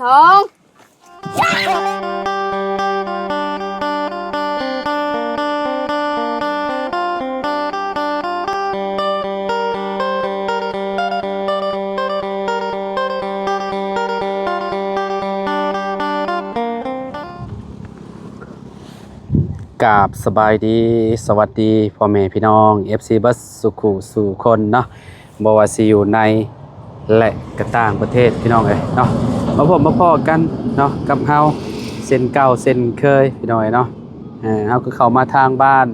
ສອງ ກາບສະບາຍດີ ສະຫວັດດີພໍ່ແມ່ພີ່ນ້ອງ ເອັຟຊີ ເບິດສູ່ຄູ່ສູ່ຄົນເນາະ ບໍ່ວ່າຊິຢູ່ໃນ ແລະ ກະຕ່າງປະເທດ ພີ່ນ້ອງເອີຍເນາະ. ມາພົບມາພໍ້ກັນເນາະ ກັບເຮົາເຊັ່ນເກົ່າເຊັ່ນເຄີຍ ພີ່ນ້ອງເອີຍເນາະ. ເຮົາກໍເຂົ້າມາທາງບ້ານ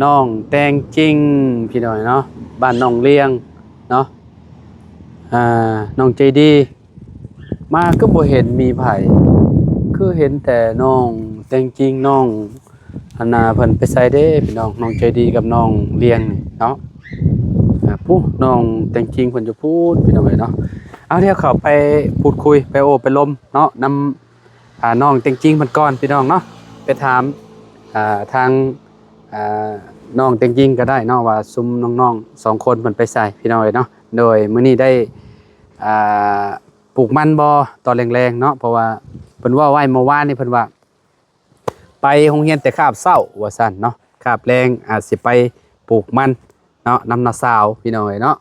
ນ້ອງແຕງຈິງ ພີ່ນ້ອງເອີຍເນາະ ບ້ານນ້ອງລຽງເນາະ ນ້ອງໃຈດີ. ມາຄືບໍ່ເຫັນມີໃຜ ຄືເຫັນແຕ່ນ້ອງແຕງຈິງ ນ້ອງ ອັນນ່າ ເພິ່ນໄປໃສເດ້ພີ່ນ້ອງ ນ້ອງໃຈດີກັບນ້ອງລຽງນີ້ເນາະ. ອາ ພຸ້ນ ນ້ອງແຕງຈິງເພິ່ນຢູ່ພຸ້ນ ພີ່ນ້ອງເອີຍເນາະ. ເອົາ ດຽວເຂົ້າໄປພູດຄຸຍ ໄປໂອ້ໄປລົມເນາະ ນຳ ອາ ນ້ອງແຕງຈິງເພິ່ນກ່ອນ ພີ່ນ້ອງເນາະ. ໄປຖາມ ອາ ທາງ ອາ ນ້ອງແຕງຈິງກໍໄດ້ເນາະ ວ່າຊຸມນ້ອງໆ ສອງຄົນເພິ່ນໄປໃສ ພີ່ນ້ອງເອີຍເນາະ. ໂດຍ ມື້ນີ້ໄດ້ ອ່າ ປູກມັນບໍ່ຕອນແລງໆ ເນາະ ເພາະວ່າເພິ່ນເວົ້າໄວ້ເມື່ອວານນີ້ ເພິ່ນວ່າໄປໂຮງຮຽນແຕ່ຄາບເຊົ້າວ່າຊັ້ນເນາະ ຄາບແລງອາດຊິໄປປູກມັນເນາະ ນຳນ້າສາວ ພີ່ນ້ອງເອີຍເນາະ.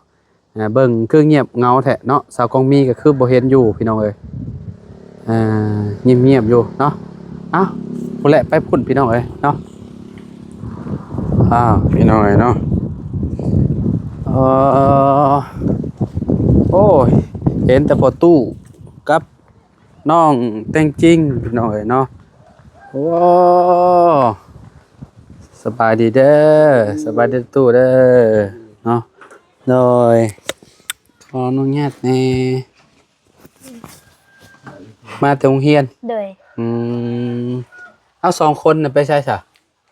ເບິ່ງຄືງຽບເຫງົາແທ້ເນາະ ສາວກອງມີກໍຄືບໍ່ເຫັນຢູ່ ພີ່ນ້ອງເອີຍ ອ່າ ງຽບໆ ຢູ່ເນາະ. ເອົ້າ ພຸ້ນແຫຼະ ໄປພຸ້ນ ພີ່ນ້ອງເອີຍເນາະ. ອ້າວ ພີ່ນ້ອງເອີຍເນາະ ເອີ ໂອ້ຍ ເຫັນແຕ່ພໍ່ຕູ້ກັບນ້ອງແຕງຈິງ ພີ່ນ້ອງເອີຍເນາະ. ໂອ້ ສະບາຍດີເດີ ສະບາຍດີຕູ້ເດີເນາະ. ໂດຍ ຂໍອະນຸຍາດແດ່ ມາແຕ່ໂຮງຮຽນ. ໂດຍ ອືມ ເອົາ ສອງຄົນນະໄປໃສຊະ?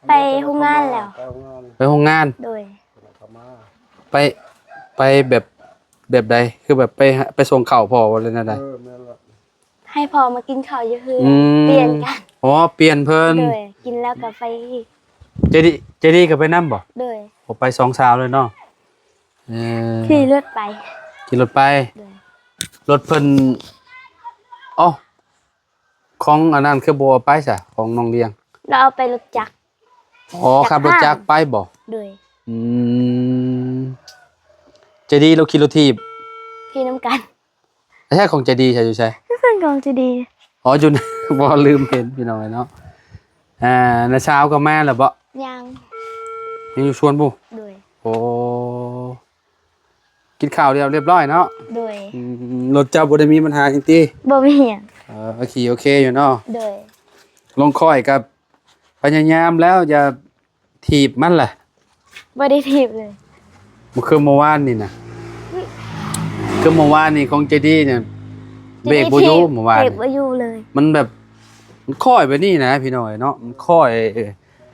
ໄປໂຮງງານແລ້ວ ໄປໂຮງງານ. ໂດຍ ໄປ ໄປແບບ ແບບໃດ ຄືແບບໄປ ໄປສົ່ງເຂົ້າພໍ່ບໍ່ ຫຼືແນວໃດ? ເອີ ແມ່ນລະ ໃຫ້ພໍ່ມາກິນເຂົ້າຢູ່ເຮືອນ. ອືມ ປ່ຽນກັນ. ອໍ ປ່ຽນເພິ່ນ. ໂດຍ ກິນແລ້ວກໍໄປ. ເຈດີ ເຈດີກໍໄປນຳບໍ່? ໂດຍ ໂອ ໄປສອງສາວເລີຍເນາະ. ເອີ ຂີ່ລົດໄປ ຂີ່ລົດໄປ. ໂດຍ ລົດເພິ່ນ ອໍ ຂອງອັນນັ້ນຄືບໍ່ເອົາໄປຊະ ຂອງນ້ອງລຽງ? ລາວເອົາໄປລົດຈັກ. ອໍ ຈັກ ຂັບລົດຈັກໄປບໍ່? ໂດຍ ອືມ ເຈດີລາວຂີ່ລົດຖີບ ຂີ່ນຳກັນ. ແທ້ຂອງເຈດີໃສ ຢູ່ໃສ? ເປັນຂອງເຈດີ. ອໍ ຢູ່ ບໍ່ ລືມເຫັນ ພີ່ນ້ອງເອີຍເນາະ. ອ່າ ນ້າສາວກໍມາແລ້ວບໍ່? ຍັງ ຍັງຢູ່ສວນພຸ້ນ. ໂດຍ ໂອ້ ກິນຂ້າວແລ້ວຮຽບຮ້ອຍເນາະ. ໂດຍ ອືມ ລົດເຈົ້າບໍ່ໄດ້ມີບັນຫາຫຍັງຕິ? ບໍ່ມີຫຍັງ. ເອີ ໂອເຄ ໂອເຄຢູ່ເນາະ. ໂດຍ ລອງຂ້ອຍກັບ ພະຍາຍາມແລ້ວຢ່າຖີບມັນລະ. ບໍ່ໄດ້ຖີບເລີຍ. ຄືເມື່ອວານນີ້ນະ ອືມ ຄືເມື່ອວານນີ້ຂອງເຈດີນະ ເບຣກບໍ່ຢູ່. ເຈດີຖີບ ເມື່ອວານ ເບຣກບໍ່ຢູ່ເລີຍ. ມັນແບບ ມັນຄ້ອຍແບບນີ້ນະ ພີ່ນ້ອງເອີຍເນາະ ມັນຄ້ອຍ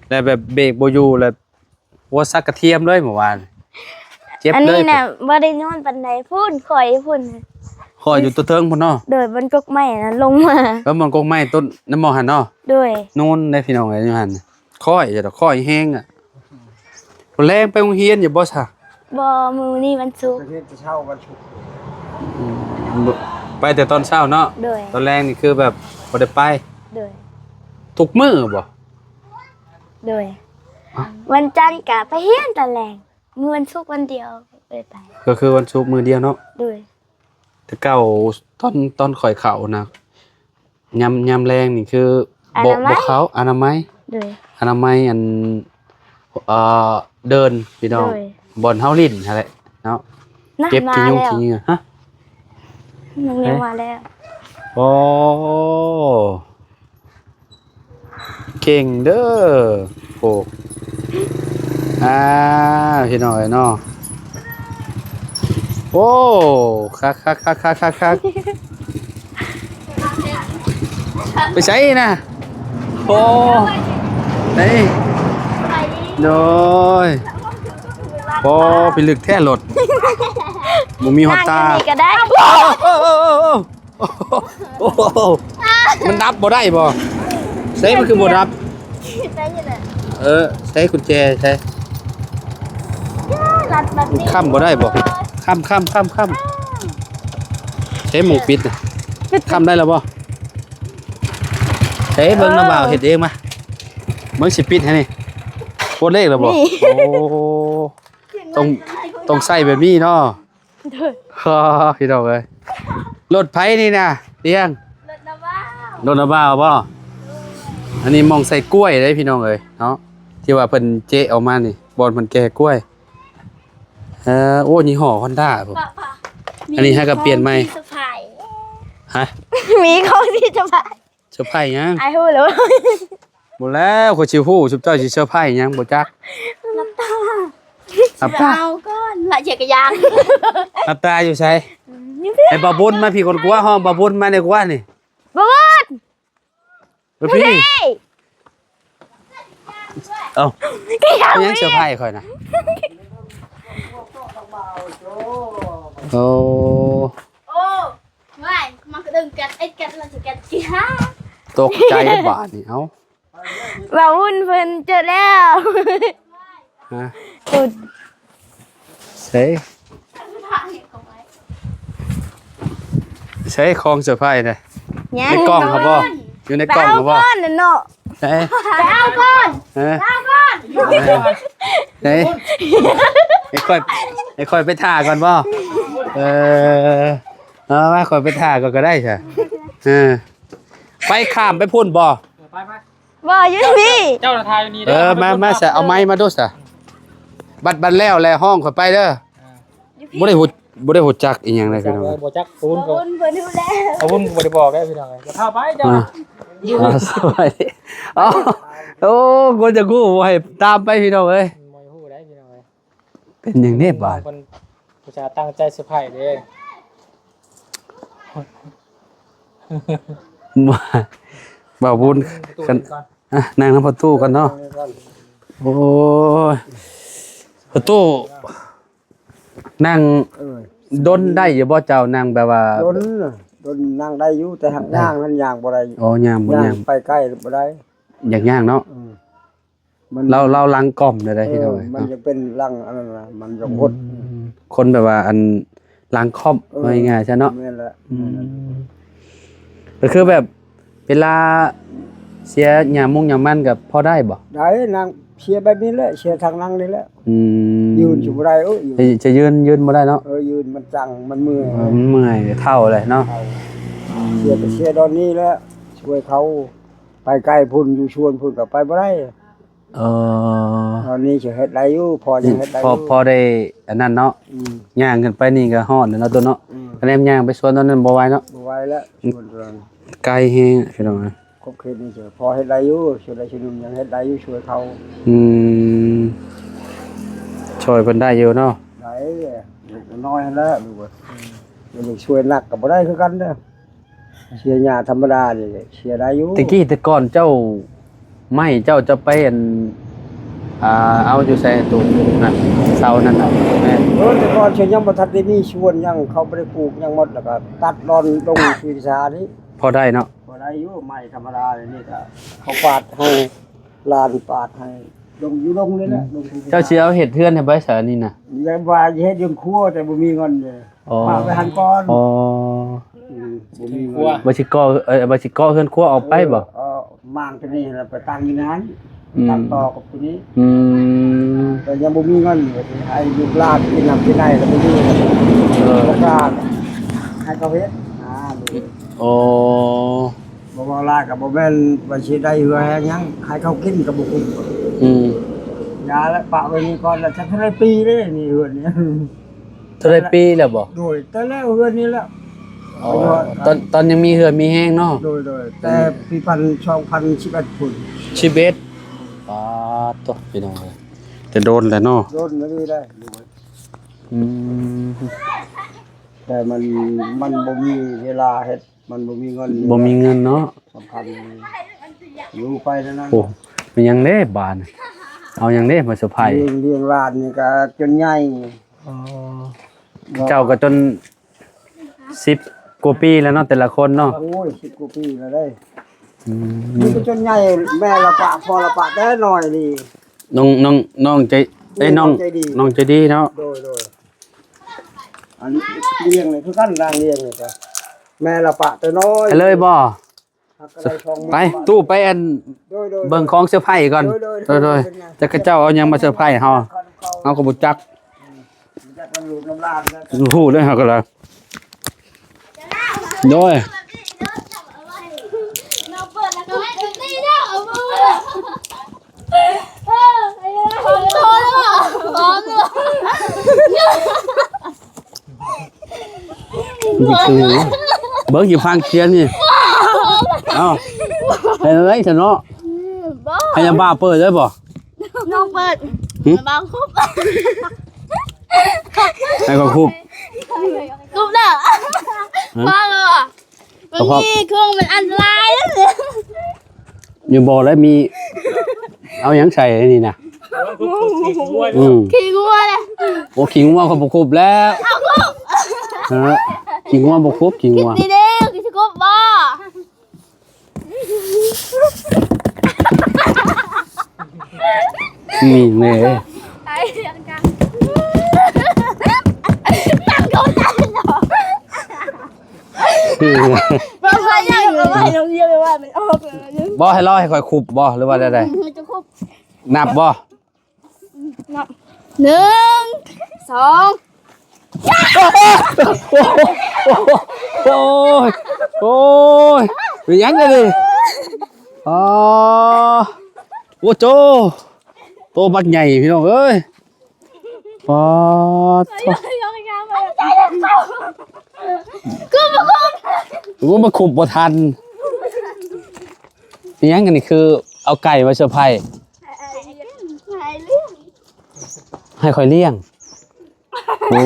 ແລ້ວແບບເບຣກບໍ່ຢູ່ ແລ້ວ ຫົວສັກກະທຽມເລີຍເມື່ອວານ ເຈັບເລີຍ. ອັນນີ້ນະ ບໍ່ໄດ້ນອນປານໃດພຸ້ນ ຂ້ອຍພຸ້ນ ຂ້ອຍຢູ່ຕົວເທິງພຸ້ນເນາະ. ໂດຍ ມັນກົກໄມ້ນະລົງມາ. ເອີ ມັນກົກໄມ້ຕົ້ນນັ້ນບໍ່ຫັ້ນເນາະ. ໂດຍ ນອນໄດ້ພີ່ນ້ອງເອີຍຢູ່ຫັ້ນ ຄ້ອຍ ຂ້ອຍແຮງອະ. ມື້ແລງໄປໂຮງຮຽນຢູ່ບໍ່ຊະ? ບໍ່ ມື້ນີ້ວັນສຸກ ໄປຮຽນແຕ່ເຊົ້າວັນສຸກ. ອືມ ໄປແຕ່ຕອນເຊົ້າເນາະ. ໂດຍ ຕອນແລງນີ້ຄືແບບບໍ່ໄດ້ໄປ. ໂດຍ ທຸກມື້ບໍ່? ໂດຍ ອ້າວ ວັນຈັນກະໄປຮຽນຕອນແລງ ມື້ວັນສຸກວັນດຽວບໍ່ໄດ້ໄປ. ກໍຄືວັນສຸກມື້ດຽວເນາະ. ໂດຍ ແຕ່ເກົ່າຕອນ ຕອນຂ້ອຍເຂົ້ານະ ຍາມ ຍາມແລງນີ້ຄື ອະນາໄມ ບໍ່ເຂົ້າ ອະນາໄມ. ໂດຍ ອະນາໄມ ອັນ ເອີ ເດີ່ນພີ່ນ້ອງ. ໂດຍ ບ່ອນເຮົາຫຼິ້ນຫັ້ນແຫຼະເນາະ. ນະ ເກັບຂີ້ຍຸງ ມາແລ້ວ ຂີ້ເຫຍື້ອ. ຮະ? ນ້ອງເລວມາແລ້ວ. ໂອ້ ເກັ່ງເດີ ໂອ້ ອ່າ ພີ່ນ້ອງເອີຍເນາະ. ໂອ້ ຄັກໆໆໆໆ ໄປໃສນະ? ໂອ້ ໄດ້ ໂດຍ. ໂອ້ ພິລຶກແທ້ລົດ ບໍ່ມີຮອດຕາ ນັ່ງຢູ່ນີ້ກໍໄດ້. ໂອ້ ໂອ້ ມັນດັບບໍ່ໄດ້ບໍ່? ໃສ ມັນຄືບໍ່ດັບ? ໄດ້ຢູ່ແຫຼະ. ເອີ ໃຊ້ກຸນແຈໃຊ້ ລັດ ລັດນີ້ ຄ້ຳບໍ່ໄດ້ບໍ່? ຄ້ຳ ຄ້ຳ ຄ້ຳ ຄ້ຳ ໃຊ້ໝູປິດນະ ປິດ ຄ້ຳໄດ້ແລ້ວບໍ່? ໃຊ້ເບິ່ງນຳບ່າວເຮັດເອງມາ ເບິ່ງຊິປິດໃຫ້ນີ້ ປົດເລກແລ້ວບໍ່? ນີ້ ໂອ້ ຕ້ອງ ຕ້ອງໃຊ້ແບບນີ້ເນາະ. ໂດຍ ໂອ້ ພີ່ນ້ອງເອີຍ ລົດໃຜນີ້ນະ ຕຽງ? ລົດນ້າບ່າວ ລົດນ້າບ່າວບໍ່? ອັນນີ້ໝ່ອງໃສ່ກ້ວຍເດ້ພີ່ນ້ອງເອີຍເນາະ ທີ່ວ່າເພິ່ນເຈະອອກມານີ້ ບ່ອນເພິ່ນແກ່ກ້ວຍ. ເອີ ໂອ້ ຍີ່ຫໍ້ຮອນດ້າພຸ້ນ ປະ ປະ ອັນນີ້ຫາກະປ່ຽນໃໝ່ ມີຂອງທີ່ເຊີໄພ ຮະ? ມີຂອງທີ່ເຊີໄພ. ເຊີໄພຫຍັງ? ອ້າຍຮູ້ແລ້ວ ບໍ່ແລ້ວ ຂ້ອຍຊິຮູ້ ຊຸມເຈົ້າຊິເຊີໄພຫຍັງ ບໍ່ຈັກ ຫຼັບຕາ ຫຼັບຕາ ເອົາກ່ອນ ລະເຈຍກະຍັງ ຫຼັບຕາຢູ່ໃສ? ໃຫ້ບ່າວບຸນມາພີ້ກ່ອນກວ່າ ຮ້ອງບ່າວບຸນມາແດ່ກວ່ານີ້ ບ່າວບຸນ ມາພີ້ ເອົ້າ ກະຍັງ ຍັງເຊີໄພຂ້ອຍນະ ໂອ້ ໂອ້ ວ້າຍ ມັນກະດຶງກັດ ໄອ້ກັດ ລະຈະກັດ ຊິຫາ ຕົກໃຈບາດນີ້ ເອົ້າ ບ່າວບຸນເພິ່ນເຈີແລ້ວ ຮະ ພຸ້ນ ໃສ ໃສຂອງເຊີໄພນະ? ຍັງ ໃນກ່ອງຫັ້ນບໍ່? ຢູ່ໃນກ່ອງຫັ້ນບໍ່? ໄປເອົາກ່ອນນັ້ນເນາະ ໃສ ໄປເອົາກ່ອນ ຮະ ໄປເອົາກ່ອນ ໃສ ໃຫ້ຂ້ອຍ ໃຫ້ຂ້ອຍໄປຖ້າກ່ອນບໍ່? ເອີ ເອົາມາ ຂ້ອຍໄປຖ້າກ່ອນກະໄດ້ຊະ ເອີ ໄປຂ້າມໄປພຸ້ນບໍ່? ໄປ ໄປ ບໍ່ ຢູ່ພີ້ ເຈົ້ານະ ຖ່າຍຢູ່ນີ້ເດີ ເອີ ມາ ມາຊະ ເອົາໄມມາດູຊະ ບັດ ບັດແລ້ວແລ້ວຮ້ອງຂ້ອຍໄປເດີ ຢູ່ພີ້ ບໍ່ໄດ້ຮູ້ ບໍ່ໄດ້ຮູ້ຈັກອີ່ຫຍັງເລີຍພີ່ນ້ອງ ບໍ່ຈັກ ບໍ່ຈັກ ບໍ່ຮູ້ ບໍ່ຮູ້ແລ້ວ ບໍ່ຮູ້ ບໍ່ໄດ້ບອກເດີພີ່ນ້ອງ ຢ່າເຂົ້າໄປເຈົ້າ ອ່າ ອ່າ ສະບາຍດີ ເອົ້າ ໂອ້ ຄົນຈະຮູ້ ບໍ່ໃຫ້ຕາມໄປພີ່ນ້ອງເອີຍ ບໍ່ຮູ້ໄດ້ພີ່ນ້ອງເອີຍ ເປັນຫຍັງແດ່ບາດ ເພິ່ນອຸດສ່າຕັ້ງໃຈເຊີໄພເດ້ ບ່າວບຸນ ອ່ະ ນັ່ງນຳພໍ່ຕູ້ກ່ອນເນາະ ໂອ້ຍ ພໍ່ຕູ້ ນັ່ງ ເອີ ດົນໄດ້ຢູ່ບໍ່ເຈົ້າ ນັ່ງແບບວ່າ ດົນ ດົນນັ່ງໄດ້ຢູ່ ແຕ່ຫາກຍ່າງຫັ້ນຍ່າງບໍ່ໄດ້ ອໍ ຍ່າງບໍ່ ຍ່າງ ຍ່າງໄປໃກ້ບໍ່ໄດ້ ຢາກຍ່າງເນາະ ອືມ ມັນ ລາວ ລາວຫຼັງກ່ອມໄດ້ ເອີ ພີ່ນ້ອງເອີຍ ມັນຈະເປັນຫຼັງອັນນັ້ນນະ ມັນຈະຫົດ ອືມ ຄົນແບບວ່າອັນຫຼັງຄ່ອມ ເອີ ວ່າງ່າຍໆຊະເນາະ ແມ່ນແຫຼະ ອືມ ກະຄືແບບເວລາເສຍຫຍ້າມຸງຫຍ້າມັນກະພໍໄດ້ບໍ່? ໄດ້ ນັ່ງເສຍແບບນີ້ແຫຼະ ເສຍທາງນັ່ງນີ້ແຫຼະ ອືມ ຢືນຊິບໍ່ໄດ້ ເອີ ຈະ ຈະຢືນ ຢືນບໍ່ໄດ້ເນາະ ເອີ ຢືນມັນຈັງ ມັນເມື່ອຍ ເອີ ມັນເມື່ອຍ ເຖົ້າແລ້ວເນາະ ເຖົ້າ ອືມ ເສຍກະເສຍດອນນີ້ແຫຼະ ຊ່ວຍເຂົາ ໄປໄກພຸ້ນ ຢູ່ສວນພຸ້ນກະໄປບໍ່ໄດ້ ເອີ ຕອນນີ້ຊິເຮັດໄດ້ຢູ່ ພໍຍັງເຮັດໄດ້ຢູ່ ພໍ ພໍໄດ້ອັນນັ້ນເນາະ ອືມ ຍ່າງຂຶ້ນໄປນີ້ກະຮອດແລ້ວເນາະ ໂຕເນາະ ອືມ ຄະແນນຍ່າງໄປສວນຕອນນັ້ນບໍ່ໄຫວເນາະ ບໍ່ໄຫວແລ້ວ ສວນຕອນນັ້ນ ໄກແຮງພີ່ນ້ອງເອີຍ ຂອບເຂດນີ້ຊິພໍເຮັດໄດ້ຢູ່ ຊ່ວຍໄດ້ຊ່ວຍໜຶ່ງ ຍັງເຮັດໄດ້ຢູ່ ຊ່ວຍເຂົາ ອືມ ຊ່ວຍເພິ່ນໄດ້ຢູ່ເນາະ ໄດ້ ລູກນ້ອຍຫັ້ນແຫຼະ ລູກເອີຍ ອືມ ຢາກຊ່ວຍໜັກກະບໍ່ໄດ້ຄືກັນເດີ ເສຍຫຍ້າທຳມະດານີ້ເສຍໄດ້ຢູ່ ແຕ່ກີ້ແຕ່ກ່ອນເຈົ້າ ໄມ້ເຈົ້າ ເຈົ້າໄປອັນ ອ່າ ເອົາຢູ່ໃສ ໂຕນັ້ນ ເສົານັ້ນນະ ແມ່ນ ເອີ ແຕ່ກ່ອນເຂົາຍັງບໍ່ທັນໄດ້ມີສວນຫຍັງ ເຂົາບໍ່ໄດ້ປູກຫຍັງໝົດ ແລ້ວກະຕັດດອນດົງ ທີ່ສານີ້ ພໍໄດ້ເນາະ ພໍໄດ້ຢູ່ ໄມ້ທຳມະດານີ້ກະ ເຂົາປາດໃຫ້ ຫຼານປາດໃຫ້ ດົງຢູ່ດົງນີ້ແຫຼະ ອືມ ດົງ ເຈົ້າຊິເອົາເຮັດເຮືອນໃຫ້ໃບສານີ້ນະ ແລ້ວວ່າຊິເຮັດເຮືອນຄົວ ແຕ່ບໍ່ມີເງິນເດ້ ອໍ ຝາກໄວ້ຫັ້ນກ່ອນ ອໍ ອືມ ບໍ່ມີເງິນ ວ່າຊິກໍ່ ເອີ ວ່າຊິກໍ່ເຮືອນຄົວອອກໄປບໍ່? ເອີ ເອົາມ້າງໂຕນີ້ລະໄປຕັ້ງຢູ່ນັ້ນ ອືມ ຕັ້ງຕໍ່ກັບໂຕນີ້ ອືມ ແຕ່ຍັງບໍ່ມີເງິນ ວ່າຊິໃຫ້ລູກຫຼານກິນນ້ຳກິນໃນລະບໍ່ມີ ເອີ ບໍ່ກ້າໃຫ້ເຂົາເຮັດ ອ່າ ໂອ້ ບໍ່ເວົ້າຫຼາຍກະບໍ່ແມ່ນວ່າຊິໄດ້ເຫື່ອແຮງຫຍັງ ໃຫ້ເຂົາກິນກະບໍ່ກຸ້ມ ອືມ ຢ່າລະ ປະໄວ້ນີ້ກ່ອນລະ ຈັກເທົ່າໃດປີເດ້ນີ້ເຮືອນນີ້ ເທົ່າໃດປີແລ້ວບໍ່? ໂດຍ ແຕ່ແລ້ວເຮືອນນີ້ແຫຼະ ອໍ ຕອນ ຕອນຍັງມີເຫື່ອມີແຮງເນາະ ໂດຍ ໂດຍ ແຕ່ ອືມ ປີພັນ ສອງພັນສິບເອັດພຸ້ນ ສິບເອັດ ປາດໂທ້ ພີ່ນ້ອງເອີຍ ແຕ່ດົນແລ້ວເນາະ ດົນອີ່ຫຼີໄດ໋ ອືມ ແຕ່ມັນ ມັນບໍ່ມີເວລາເຮັດ ມັນບໍ່ມີເງິນ ບໍ່ມີເງິນເນາະ ສຳຄັນ ຢູ່ໄປແນວນັ້ນ ໂອ້ ແມ່ນຫຍັງເດ້ບາດນີ້ ເອົາຫຍັງເດ້ມາເຊີໄພ ລ້ຽງ ລ້ຽງຫຼານນີ້ກະຈົນໃຫຍ່ ອໍ ເຈົ້າກະຈົນສິບກວ່າປີແລ້ວເນາະ ແຕ່ລະຄົນເນາະ ໂອ້ຍ ສິບກວ່າປີແລ້ວເດ້ ອືມ ນີ້ກະຈົນໃຫຍ່ ແມ່ລະປະ ພໍ່ລະປະ ແຕ່ນ້ອຍນີ້ ນ້ອງ ນ້ອງ ນ້ອງໃຈ ເອີຍ ນ້ອງ ນ້ອງໃຈດີ ນ້ອງໃຈດີເນາະ ໂດຍໆ ອັນລ້ຽງນີ້ຄືກັນ ນາງລ້ຽງນີ້ກະແມ່ລະປະແຕ່ນ້ອຍ ໃຫ້ເລີຍບໍ່? ໄປຕູ້ໄປອັນ ໂດຍໆ ເບິ່ງຂອງເຊີໄພກ່ອນ ໂດຍໆ ໂດຍໆ ຈັກເຂົາເຈົ້າເອົາຫຍັງມາເຊີໄພເຮົາ ເຮົາກໍບໍ່ຈັກ ຮູ້ເດ້ເຮົາກໍລະ ໂດຍ ເບິ່ງຢູ່ຟັງຄຽນນີ້ ເອົ້າ ເປັນອະໄລຊັ້ນເນາະ ໃຫ້ຍາບ້າເປີດໄດ້ບໍ່? ນ້ອງເປີດ ຫຶ? ບ່າວຄຸບ ໃຫ້ເຂົາຄຸບ ຄຸບແລ້ວ ຮະ? ພໍແລ້ວ ບາງທີເຄື່ອງມັນອັນຕະລາຍ ຢູ່ບໍ່ໄດ້ມີ ເອົາຫຍັງໃສ່ນີ້ນະ? ອືມ ຂີ້ງົວເດ້ ໂອ້ ຂີ້ງົວເຂົາບໍ່ຄຸບແລ້ວ ເອົາຄຸບ ຮະ? ຂີ້ງົວບໍ່ຄຸບ ຂີ້ງົວ ນີ້ເດ້ ຊິຄຸບບໍ່? ນີ້ແມ່ ໄອ້ຫຍັງກັນ ຕັ້ງກົນໄດ້ເນາະ ບໍ່ໃຫ້ລອໃຫ້ຂ້ອຍຄຸບບໍ່ ຫຼືວ່າແນວໃດ? ອືມ ຈະຄຸບ ນັບບໍ່? ນັບ ໜຶ່ງ ສອງ ໂອ້ຍ ໂອ້ຍ ເປັນຫຍັງເດນີ້? ອໍ ໂອ້ໂຈ ໂຕບັກໃຫຍ່ພີ່ນ້ອງເອີຍ ປາດໂທ້ ກູມາຄຸບ ກູມາຄຸບບໍ່ທັນ ເປັນຫຍັງອັນນີ້ ຄືເອົາໄກ່ມາເຊີໄພ? ໃຫ້ຂ້ອຍລ້ຽງ ໂອ້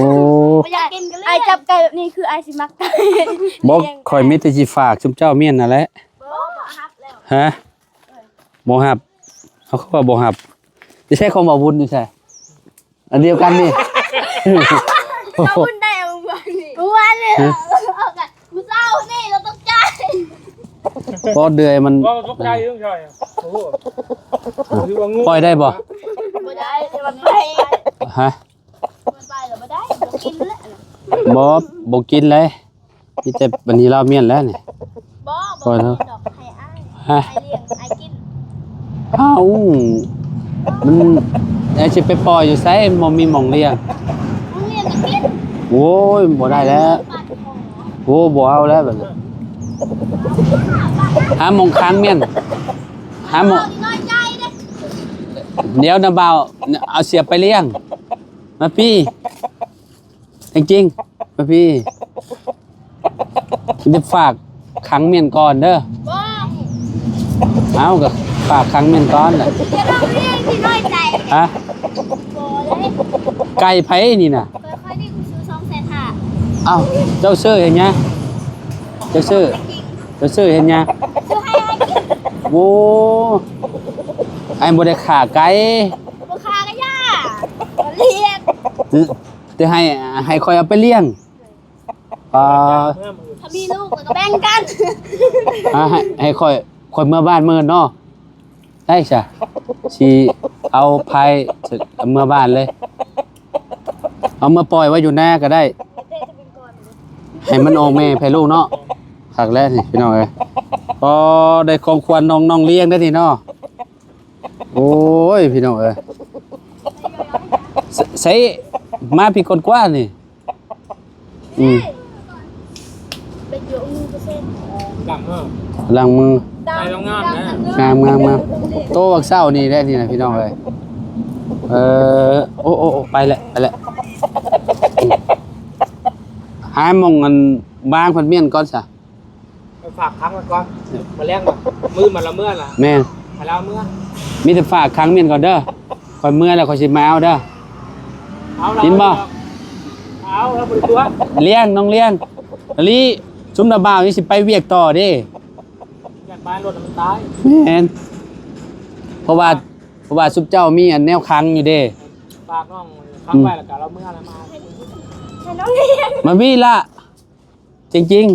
ບໍ່ຢາກກິນກໍລ້ຽງ ອ້າຍຈັບໄກ່ແບບນີ້ຄືອ້າຍຊິມັກໄກ່ ບໍ່ ຂ້ອຍມີແຕ່ຊິຝາກຊຸມເຈົ້າມ້ຽນນັ້ນແຫຼະ ບໍ່ຮັບແລ້ວ ຮະ ບໍ່ຮັບ ເອົາ ຄືວ່າບໍ່ຮັບ ຢູ່ໃສຂອງບ່າວບຸນ ຢູ່ໃສ? ອັນດຽວກັນນີ້ ເຈົ້າບຸນໄດ້ເອົາມື້ວານນີ້ ມື້ວານນີ້ ຮະ ເອົາກັນ ມື້ເຊົ້ານີ້ລາວຕົກໃຈ ບໍ່ເດືອຍມັນ ບໍ່ຕົກໃຈເລື່ອງໃຫຍ່ ໂອ້ໂຫ ອ່ະ ຖືວ່າງູ ປ່ອຍໄດ້ບໍ່? ບໍ່ໄດ້ ແຕ່ມັນໄປ ຮະ? ມັນໄປແລ້ວບໍ່ໄດ້ ບໍ່ກິນແລ້ວ ບໍ່ ບໍ່ກິນເລີຍ ມີແຕ່ບັນນີ້ລາວມ້ຽນແລ້ວນີ້ ບໍ່ ບໍ່ກິນດອກ ໃຫ້ອ້າຍ ຮະ ອ້າຍລ້ຽງ ອ້າຍກິນ ເອົ້າ ມັນ ອ້າຍຊິໄປປ່ອຍຢູ່ໃສ? ບໍ່ມີໝ່ອງລ້ຽງ ໝ່ອງລ້ຽງກໍກິນ ໂອ້ຍ ບໍ່ໄດ້ແລ້ວ ໂອ້ ບໍ່ເອົາແລ້ວບັດນີ້ ຫາໝ່ອງຂັງມ້ຽນ ຫາໝ່ອງ ດຽວນະບ່າວ ເອົາເສຍບໄປລ້ຽງ ມາພີ້ ຈິງໆ ມາພີ້ ຈະຝາກຂັງມ້ຽນກ່ອນເດີ ບໍ່ ເອົ້າ ກໍຝາກຂັງມ້ຽນກ່ອນນະ ຈະຕ້ອງລ້ຽງທີ່ນ້ອຍໃຈ ຮະ ບໍ່ເລີຍ ໄກ່ໃຜນີ້ນະ ຂ້ອຍນີ້ກູຊື້ສອງແສນຫ້າ ເອົ້າ ເຈົ້າຊື້ເຮັດຫຍັງ ເຈົ້າຊື້ ເຈົ້າຊື້ເຮັດຫຍັງ ຊື້ໃຫ້ອ້າຍກິນ ໂອ້ ອ້າຍບໍ່ໄດ້ຂ້າໄກ່ ບໍ່ຂ້າກໍຢ່າ ລ້ຽງ ແຕ່ໃຫ້ ໃຫ້ຂ້ອຍເອົາໄປລ້ຽງ ອ່າ ຖ້າມີລູກແລ້ວກໍແບ່ງກັນ ອ່າ ໃຫ້ ໃຫ້ຂ້ອຍ ຂ້ອຍເມືອບ້ານມື້ເນາະ ໄດ້ຊະ ຊິເອົາພາຍເມືອບ້ານເລີຍ ເອົາມາປ່ອຍໄວ້ຢູ່ນາກໍໄດ້ ໃຫ້ມັນອອກແມ່ໃຫ້ລູກເນາະ ຄັກແລ້ວນີ້ພີ່ນ້ອງເອີຍ ພໍໄດ້ຂອງຂວັນນ້ອງ ນ້ອງລ້ຽງໄດ້ນີ້ເນາະ ໂອ້ຍ ພີ່ນ້ອງເອີຍ ໃສ ໃສ ມາພີ້ກ່ອນກວ່ານີ້ ອືມ ລ້າງມື ລ້າງມື ໃສ່ລາວງາມນະ ງາມໆໆ ໂຕບັກເຊົ້ານີ້ແຫຼະນີ້ນະ ພີ່ນ້ອງເອີຍ ເອີ ໂອ້ ໂອ້ ໂອ້ ໄປແລ້ວ ໄປແລ້ວ ຫາໝ່ອງອັນວາງພັດມ້ຽນກ່ອນຊະ ໄປຝາກຂັງໄວ້ກ່ອນ ເອີ ມາແລງ ມື້ມາລະເມືອລະ ແມ່ນ ໃຫ້ລາວເມືອ ມີແຕ່ຝາກຂັງມ້ຽນກ່ອນເດີ ຂ້ອຍເມືອແລ້ວຂ້ອຍຊິມາເອົາເດີ ເອົາ ກິນບໍ່ ເອົາ ເອົາ ບໍ່ໄດ້ຕົວະ ລ້ຽງ ນ້ອງລ້ຽງ ອາລີ ຊຸມນ້າບ່າວນີ້ຊິໄປວຽກຕໍ່ເດ້ ຢ້ານບ້ານລົດມັນຕາຍ ແມ່ນ ເພາະວ່າ ເພາະວ່າຊຸມເຈົ້າມີອັນແນວຂັງຢູ່ເດ້ ຝາກນ້ອງຂັງໄວ້ ອືມ ແລ້ວກໍລາວເມືອແລ້ວມາ ໃຫ້ນ້ອງລ້ຽງ ມາວີລະ ຈິງ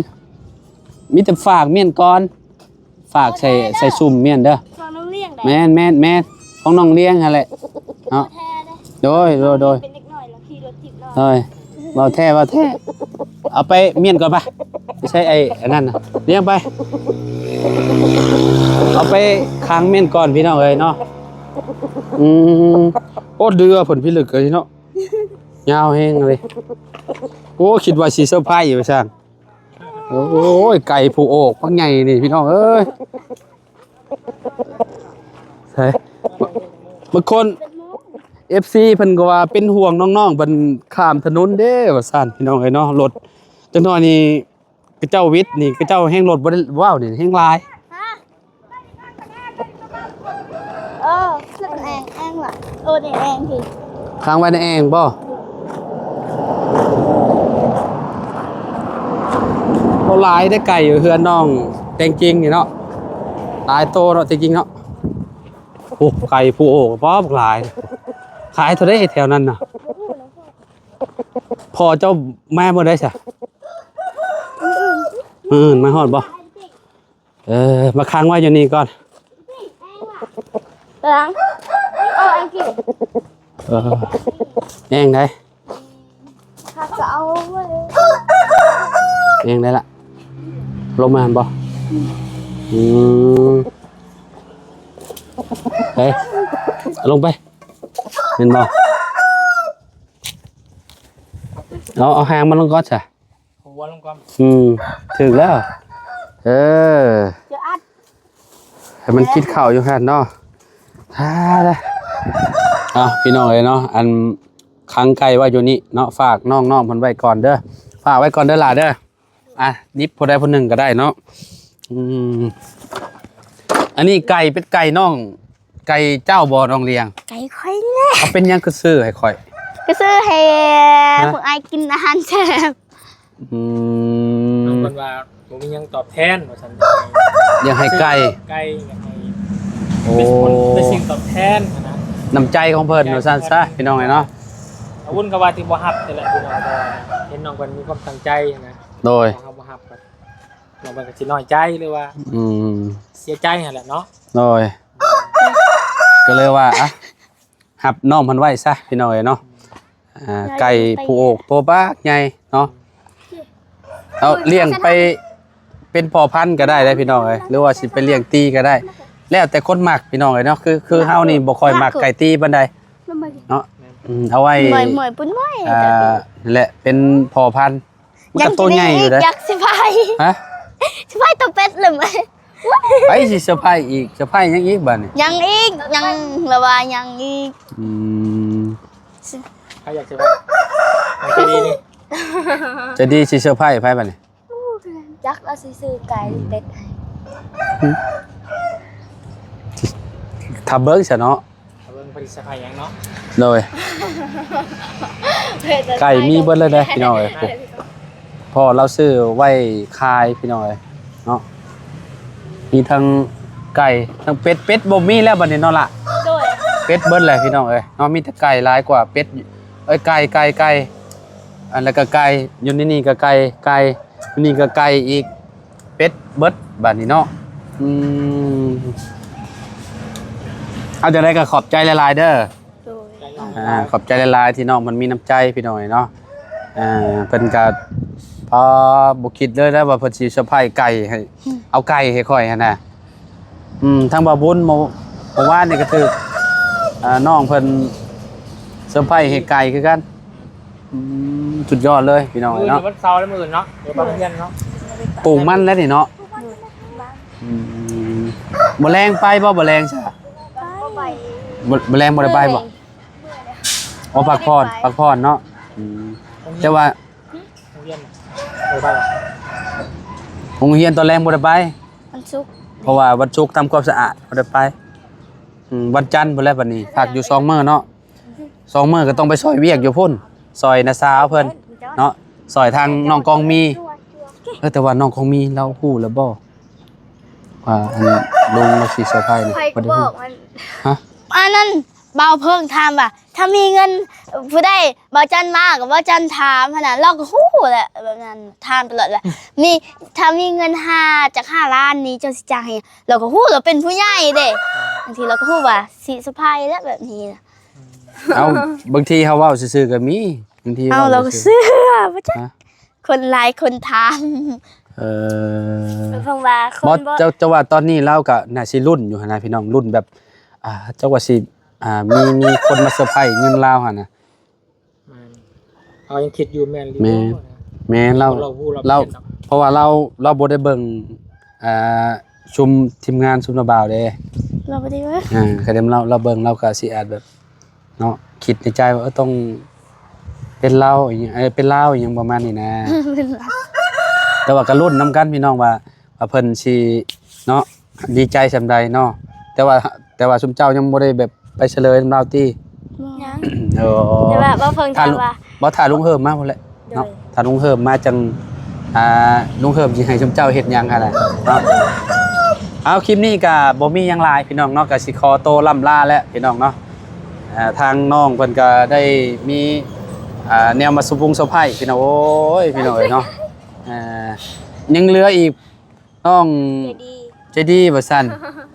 ໆ ມີແຕ່ຝາກມ້ຽນກ່ອນ ຝາກໃສ່ ໃສ່ຊຸມມ້ຽນເດີ ແມ່ນໆໆ ຂອງນ້ອງລ້ຽງຫັ້ນແຫຼະເນາະ. ໂດຍ ໂດຍ ໂດຍ ເປັນເດັກນ້ອຍແລ້ວຂີ່ລົດຖີບເນາະ. ໂດຍ ເວົ້າແທ້ ເວົ້າແທ້. ເອົາໄປມ້ຽນກ່ອນປະ ໄປໃຊ້ໄອ້ອັນນັ້ນນະ ລ້ຽງໄປ ເອົາໄປຄ້າງມ້ຽນກ່ອນ ພີ່ນ້ອງເອີຍເນາະ. ອືມ ໂອ້ ເດືອເພິ່ນພິລຶກເລີຍເນາະ. ຍາວແຮງເລີຍ. ໂອ້ ຄິດວ່າຊິເຊີໄພຣສ໌ວ່າຊັ້ນ. ໂອ້ຍ ໄກ່ຜູ້ໂອກບັກໃຫຍ່ນີ້ ພີ່ນ້ອງເອີຍ. ໃສ່ ບາງຄົນ ເອັຟຊີ ເພິ່ນກໍວ່າເປັນຫ່ວງນ້ອງໆ ເພິ່ນຂ້າມຖະໜົນເດ້ວ່າຊັ້ນ ພີ່ນ້ອງເອີຍເນາະ. ລົດຈັກໜ້ອຍນີ້ ເຂົາເຈົ້າວິດນີ້ ເຂົາເຈົ້າແຮ່ງລົດບໍ່ໄດ້ ວ້າວ ນີ້ແຮ່ງຫຼາຍ. ຮະ? ເອີ ຂຶ້ນແອງ ແອງລະ ໂອ ນີ້ແອງພີ້ ຄ້າງໄວ້ໃນແອງບໍ່? ບໍ່ຫຼາຍເດ້ ໄກ່ຢູ່ເຮືອນນ້ອງແຕງຈິງນີ້ເນາະ ຫຼາຍໂຕເນາະ ແຕງຈິງເນາະ. ໂອ້ ໄກ່ຜູ້ໂອກະປ້ອບຫຼາຍ. ຂາຍເທົ່າໃດແຖວນັ້ນນະ? ພໍ່ເຈົ້າມາມື້ໃດຊະ? ມື້ອື່ນມາຮອດບໍ່? ເອີ ມາຄ້າງໄວ້ຢູ່ນີ້ກ່ອນ. ເອີ ອັງກິດ ເອີ ແອງໃດ? ເຮົາຈະເອົາໄວ້ ແອງໃດລະ? ລົງມາຫັ້ນບໍ່? ອືມ ເອີ ເອົາລົງໄປ ແມ່ນບໍ່? ເອົາ ເອົາຫາງມັນລົງກ່ອນຊະ. ຫົວລົງກ່ອນ. ອືມ ຖືກແລ້ວ. ເອີ ຈະອັດ ໃຫ້ມັນກິນເຂົ້າຢູ່ຫັ້ນເນາະ. ຖ້າລະ ເອົາ ພີ່ນ້ອງເອີຍເນາະ ອັນຂັງໄກ່ໄວ້ຢູ່ນີ້ເນາະ ຝາກນ້ອງໆເພິ່ນໄວ້ກ່ອນເດີ ຝາກໄວ້ກ່ອນເດີຫຼ້າເດີ. ອ່ະ ຫຍິບຜູ້ໃດຜູ້ໜຶ່ງກໍໄດ້ເນາະ. ອືມ ອັນນີ້ໄກ່ເປັນໄກ່ນ້ອງ ໄກ່ເຈົ້າບໍ່ນ້ອງລ້ຽງ? ໄກ່ຂ້ອຍແຫຼະ. ເອົາ ເປັນຫຍັງຄືຊື້ໃຫ້ຂ້ອຍ? ກໍຊື້ໃຫ້ ຮະ? ພວກອ້າຍກິນອາຫານແຊບ. ອືມ ນ້ອງເພິ່ນວ່າບໍ່ມີຫຍັງຕອບແທນວ່າຊັ້ນ ຢາກໃຫ້ໄກ່ ຢາກໃຫ້ໄກ່ ຢາກໃຫ້ ໂອ້ ເປັນ ເປັນສິ່ງຕອບແທນນະ ນ້ຳໃຈຂອງເພິ່ນວ່າຊັ້ນຊະ ພີ່ນ້ອງເອີຍເນາະ. ອາວຸນກໍວ່າຊິບໍ່ຮັບນີ້ແຫຼະ ພີ່ນ້ອງ ເພາະວ່າເຫັນນ້ອງເພິ່ນມີຄວາມຕັ້ງໃຈນະ. ໂດຍ ຖ້າເຮົາບໍ່ຮັບກໍ ນ້ອງເພິ່ນກໍຊິນ້ອຍໃຈ ຫຼືວ່າ ອືມ ເສຍໃຈຫັ້ນແຫຼະເນາະ. ໂດຍ ກໍເລີຍວ່າ ອ່ະ ຮັບນ້ອງເພິ່ນໄວ້ຊະ ພີ່ນ້ອງເອີຍເນາະ. ອ່າ ໄກ່ຜູ້ໂອກໂຕບັກໃຫຍ່ເນາະ ເອົາລ້ຽງໄປເປັນພໍ່ພັນກໍໄດ້ເດ້ ພີ່ນ້ອງເອີຍ ຫຼືວ່າຊິໄປລ້ຽງຕີກໍໄດ້ ແລ້ວແຕ່ຄົນມັກ ພີ່ນ້ອງເອີຍເນາະ. ຄື ຄືເຮົານີ້ບໍ່ຄ່ອຍມັກໄກ່ຕີປານໃດເນາະ. ອືມ ເອົາໄວ້ ເມື່ອຍໆ ປຸ້ນເມື່ອຍ ອ່າ ແຫຼະ ເປັນພໍ່ພັນ ມັນກໍໂຕໃຫຍ່ຢູ່ເດ້. ຢາກເຊີໄພຣສ໌ ຮະ? ເຊີໄພຣສ໌ໂຕເປັດເລີຍ. ໄປຊິເຊີໄພຣສ໌ອີກ ເຊີໄພຣສ໌ຫຍັງອີກບາດນີ້? ຍັງອີກ ຍັງ ລະວ່າຍັງອີກ. ອືມ ໃຜຢາກເຊີໄພຣສ໌? ໃຈດີນີ້ ໃຈດີຊິເຊີໄພຣສ໌ໃຜບາດນີ້? ຈັກລະຊິຊື້ໄກ່ຫຼືເປັດໃຫ້ ຖ້າເບິ່ງຊະເນາະ. ເບິ່ງເພິ່ນຊິໃຫ້ຫຍັງເນາະ. ໂດຍ ໄກ່ມີເບິດເລີຍເດ້ ພີ່ນ້ອງເອີຍ. ພໍ່ລາວຊື້ໄວ້ຂາຍ ພີ່ນ້ອງເອີຍເນາະ. ມີທັງໄກ່ທັງເປັດ ເປັດບໍ່ມີແລ້ວບັດນີ້ເນາະລະ. ໂດຍ ເປັດເບິດແຫຼະ ພີ່ນ້ອງເອີຍເນາະ. ມີແຕ່ໄກ່ຫຼາຍກວ່າເປັດ ເອີຍ ໄກ່ ໄກ່ ໄກ່ ອັນ ແລ້ວກໍໄກ່ ຢູ່ໃນນີ້ກໍໄກ່ ໄກ່ ຢູ່ນີ້ກໍໄກ່ອີກ ເປັດເບິດບາດນີ້ເນາະ. ອືມ ເອົາ ຈັ່ງໃດກໍຂອບໃຈຫຼາຍໆເດີ. ໂດຍ ອ່າ ຂອບໃຈຫຼາຍໆທີ່ນ້ອງເພິ່ນມີນ້ຳໃຈ ພີ່ນ້ອງເອີຍເນາະ. ອ່າ ເພິ່ນກໍ ພໍ ບໍ່ຄິດເລີຍນະວ່າເພິ່ນຊິເຊີໄພຣສ໌ໄກ່ໃຫ້ ເອົາໄກ່ໃຫ້ຂ້ອຍຫັ້ນນະ. ອືມ ທາງບ່າວບຸນ ເມື່ອ ເມື່ອວານນີ້ກໍຖືກ ອ່າ ນ້ອງເພິ່ນເຊີໄພຣສ໌ໃຫ້ໄກ່ຄືກັນ. ອືມ ສຸດຍອດເລີຍ ພີ່ນ້ອງເອີຍເນາະ. ມື້ວັນເສົາແລ້ວ ມື້ອື່ນເນາະ ດຽວໄປໂຮງຮຽນເນາະ. ປູກມັນແລ້ວນີ້ເນາະ. ອືມ ບໍ່ແລງໄປບໍ່? ບໍ່ແລງຊະ ບໍ່ ບໍ່ແລງບໍ່ໄດ້ໄປບໍ່? ອໍ ພັກຜ່ອນ ພັກຜ່ອນເນາະ. ອືມ ແຕ່ວ່າ ໂຮງຮຽນ ໂຮງຮຽນຕອນແລງບໍ່ໄດ້ໄປ ວັນສຸກ ເພາະວ່າວັນສຸກທຳຄວາມສະອາດ ບໍ່ໄດ້ໄປ. ອືມ ວັນຈັນພຸ້ນແຫຼະ ບັດນີ້ພັກຢູ່ສອງມື້ເນາະ. ສອງມື້ກໍຕ້ອງໄປຊ່ອຍວຽກຢູ່ພຸ້ນ ຊ່ອຍນ້າສາວເພິ່ນເນາະ ຊ່ອຍທາງນ້ອງກອງມີ. ເອີ ແຕ່ວ່ານ້ອງກອງມີລາວຮູ້ແລ້ວບໍ່ ວ່າອັນລຸງລາວຊິເຊີໄພຣສ໌ນີ້? ຂ້ອຍກໍບອກມັນ ຮະ? ອັນນັ້ນ ບ່າວເພິ່ງຖາມວ່າ ຖ້າມີເງິນຜູ້ໃດ ບ່າວຈັນມາກໍບ່າວຈັນຖາມຫັ້ນນະ ລາວກໍຮູ້ແຫຼະ ແບບນັ້ນ ຖາມຕະຫຼອດວ່າ ມີ ຖ້າມີເງິນຫ້າ ຈັກຫ້າລ້ານນີ້ ເຈົ້າຊິຈ່າຍໃຫ້ຫຍັງ? ລາວກໍຮູ້ ລາວເປັນຜູ້ໃຫຍ່ເດ້. ບາງທີເຮົາກໍຮູ້ວ່າຊິເຊີໄພແລ້ວແບບນີ້ນະ. ເອົ້າ ບາງທີເຮົາເວົ້າຊື່ໆກໍມີ ບາງທີ ເອົ້າ ເວົ້າ ເຮົາກໍເຊື່ອ ບໍ່ຈັກ ຮະ? ຄົນຫຼາຍຄົນຖາມ ເອີ ເພິ່ນວ່າຄົນ ບໍ່ ບໍ່ ເຈົ້າ ເຈົ້າວ່າຕອນນີ້ລາວກໍໜ້າຊິລຸ້ນຢູ່ຫັ້ນນະພີ່ນ້ອງ ລຸ້ນແບບ ອ່າ ເຈົ້າວ່າຊິ ອ່າ ມີ ມີຄົນມາເຊີໄພເງິນລາວຫັ້ນນະ. ແມ່ນ ເຮົາຍັງຄິດຢູ່ແມ່ນຫຼື ແມ່ນ ບໍ່ນະ ແມ່ນ ລາວ ລາວຮູ້ລາວ ລາວ ເປັນເນາະ ເພາະວ່າລາວ ລາວບໍ່ໄດ້ເບິ່ງ ອ່າ ຊຸມທີມງານຊຸມລາວບ່າວເດ້ ລາວບໍ່ໄດ້ເບິ່ງ ອ່າ ຄັນລາວ ລາວເບິ່ງລາວກໍຊິອາດແບບ ເນາະ ຄິດໃນໃຈວ່າ ເອີ ຕ້ອງເປັນລາວອີ່ຫຍັງ ເອີ ເປັນລາວອີ່ຫຍັງປະມານນີ້ນະ ເປັນລາວ ແຕ່ວ່າກໍລຸ້ນນຳກັນພີ່ນ້ອງວ່າ ວ່າເພິ່ນຊິເນາະ ດີໃຈສ່ຳໃດເນາະ ແຕ່ວ່າ ແຕ່ວ່າຊຸມເຈົ້າຍັງບໍ່ໄດ້ແບບໄປສະເຫຼີຍນຳລາວຕິ? ບໍ່ ຍັງ ໂອ້ ແຕ່ວ່າບໍ່ເພິ່ງ ຖ້າ ຖ້າວ່າ ບໍ່ ຖ້າລຸງເຮີມມາພຸ້ນແຫຼະ ໂດຍ ເນາະ ຖ້າລຸງເຮີມມາຈັ່ງ ອ່າ ລຸງເຮີມຊິໃຫ້ຊຸມເຈົ້າເຮັດຫຍັງຫັ້ນນະເນາະ. ເອົາ ຄລິບນີ້ກໍບໍ່ມີຫຍັງຫຼາຍພີ່ນ້ອງເນາະ ກໍຊິຂໍໂຕລ່ຳລາແລ້ວພີ່ນ້ອງເນາະ. ອ່າ ທາງນ້ອງເພິ່ນກໍໄດ້ມີ ອ່າ ແນວມາຊຸບປຸງເຊີໄພພີ່ນ້ອງ ໂອ້ຍ ພີ່ນ້ອງເອີຍເນາະ. ອ່າ ຍັງເຫຼືອອີກ ນ້ອງໃຈດີ ໃຈດີວ່າຊັ້ນ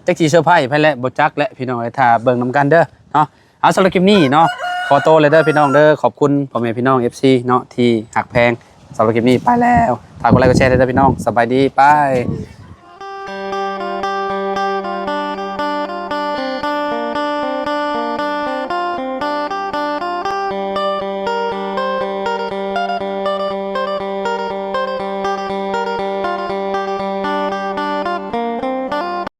ຈັກຊິເຊີໄພໃຜແຫຼະ ບໍ່ຈັກແຫຼະພີ່ນ້ອງເອີຍ ຖ້າເບິ່ງນຳກັນເດີເນາະ. ເອົາ ສຳລັບຄລິບນີ້ເນາະ ຂໍໂຕເລີຍເດີພີ່ນ້ອງເດີ ຂອບຄຸນພໍ່ແມ່ພີ່ນ້ອງ ເອັຟຊີ ເນາະ ທີ່ຮັກແພງ. ສຳລັບຄລິບນີ້ໄປແລ້ວ ຝາກກົດໄລກົດແຊເດີພີ່ນ້ອງ ສະບາຍດີ ໄປ.